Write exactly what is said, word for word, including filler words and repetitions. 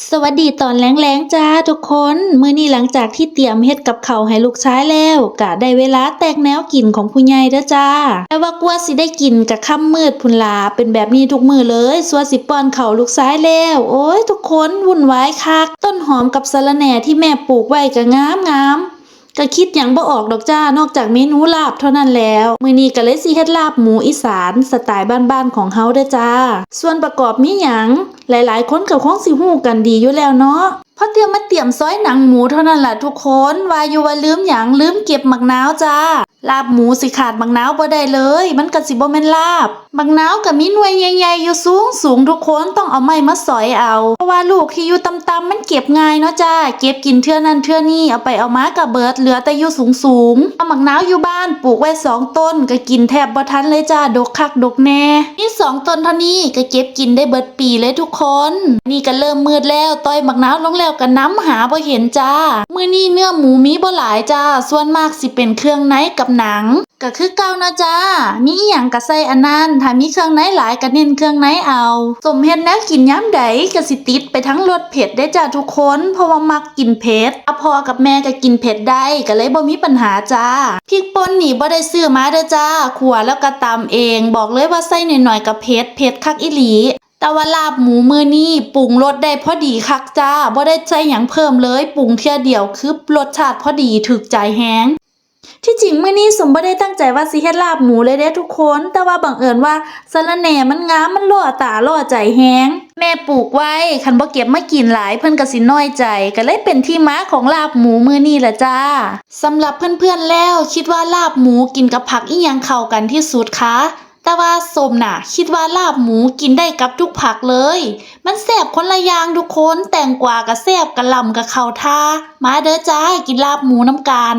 สวัสดีตอนแลงๆจ้าทุกคน มื้อนี้หลังจากที่เตรียมเฮ็ดกับข้าวให้ลูกชายแล้ว ก็ได้เวลาแตกแนวกินของผู้ใหญ่เด้อจ้า แต่ว่ากว่าสิได้กินก็ค่ำมืดพุ้นล่ะ เป็นแบบนี้ทุกมื้อเลย ส่วงสิป้อนข้าวลูกชายแล้ว โอ้ย ทุกคน วุ่นวายคัก ต้นหอมกับสะระแหน่ที่แม่ปลูกไว้ก็งามๆ ก็คิดหยังบ่ออกดอกจ้า นอกจากเมนูลาบเท่านั้นแล้ว มื้อนี้ก็เลยสิเฮ็ดลาบหมูอีสานสไตล์บ้านๆของเฮาเด้อจ้า ส่วนประกอบมีหยัง หลายๆคนก็คงสิฮู้กันดีอยู่แล้วเนาะ พอเตรียมมาเตรียมซอยหนังหมูเท่านั้นล่ะทุกคน ว่าอยู่ว่าลืมหยัง ลืมเก็บหมากนาวจ้า ลาบหมูสิขาดหมากนาวบ่ได้เลย มันก็สิบ่แม่นลาบ หมากนาวก็มีหน่วยใหญ่ๆอยู่สูงๆ ทุกคน ต้องเอาไม้มาสอยเอา เพราะว่าลูกที่อยู่ต่ำๆมันเก็บง่ายเนาะจ้า เก็บกินเทื่อนั้นเทื่อนี้ เอาไปเอามาก็เบิด เหลือแต่อยู่สูงๆ เอาหมากนาวอยู่บ้านปลูกไว้สองต้น ก็กินแทบบ่ทันเลยจ้า ดกคักดกแน่ มีสองต้นเท่านี้ก็เก็บกินได้เบิดปีเลยทุกคน นี่ก็เริ่มมืดแล้ว ต่อยหมากนาวลงแล้วก็นำหาบ่เห็นจ้า มื้อนี้เนื้อหมูมีบ่หลายจ้า ส่วนมากสิเป็นเครื่องในกับหนัง ก็คือเก่านะจ้า มีอิหยังก็ใส่อันนั้น ถ้ามีเครื่องในหลายก็เน้นเครื่องในเอา ส้มเฮ็ดแนวกินยามใดก็สิติดไปทั้งรสเผ็ดเด้จ้าทุกคน เพราะว่ามักกินเผ็ด อ่ะพ่อกับแม่ก็กินเผ็ดได้ ก็เลยบ่มีปัญหาจ้า พริกป่นนี่บ่ได้ซื้อมาเด้อจ้า คั่วแล้วก็ตำเอง บอกเลยว่าใส่หน่อยๆก็เผ็ด เผ็ดคักอีหลี แต่ว่าลาบหมูมื้อนี้ปรุงรสได้พอดีคักจ้า บ่ได้ใส่หยังเพิ่มเลย ปรุงเทื่อเดียวคือรสชาติพอดี ถูกใจแฮง ที่จริงมื้อนี้ส้มบ่ได้ตั้งใจว่าสิเฮ็ดลาบหมูเลยเด้ทุกคน แต่ว่าบังเอิญว่าสะระแหน่มันงาม มันล่อตาล่อใจแฮง แม่ปลูกไว้ คันบ่เก็บมากินหลาย เพิ่นก็สิน้อยใจ ก็เลยเป็นที่มาของลาบหมูมื้อนี้ล่ะจ้า สำหรับเพื่อนๆแล้วคิดว่าลาบหมูกินกับผักอิหยังเข้ากันที่สุดคะ แต่ว่าส้มน่ะ คิดว่าลาบหมูกินได้กับทุกผักเลย มันแซ่บคนละอย่างทุกคน แตงกวาก็แซ่บ กะหล่ำก็เข้าท่า มาเด้อจ้า กินลาบหมูนำกัน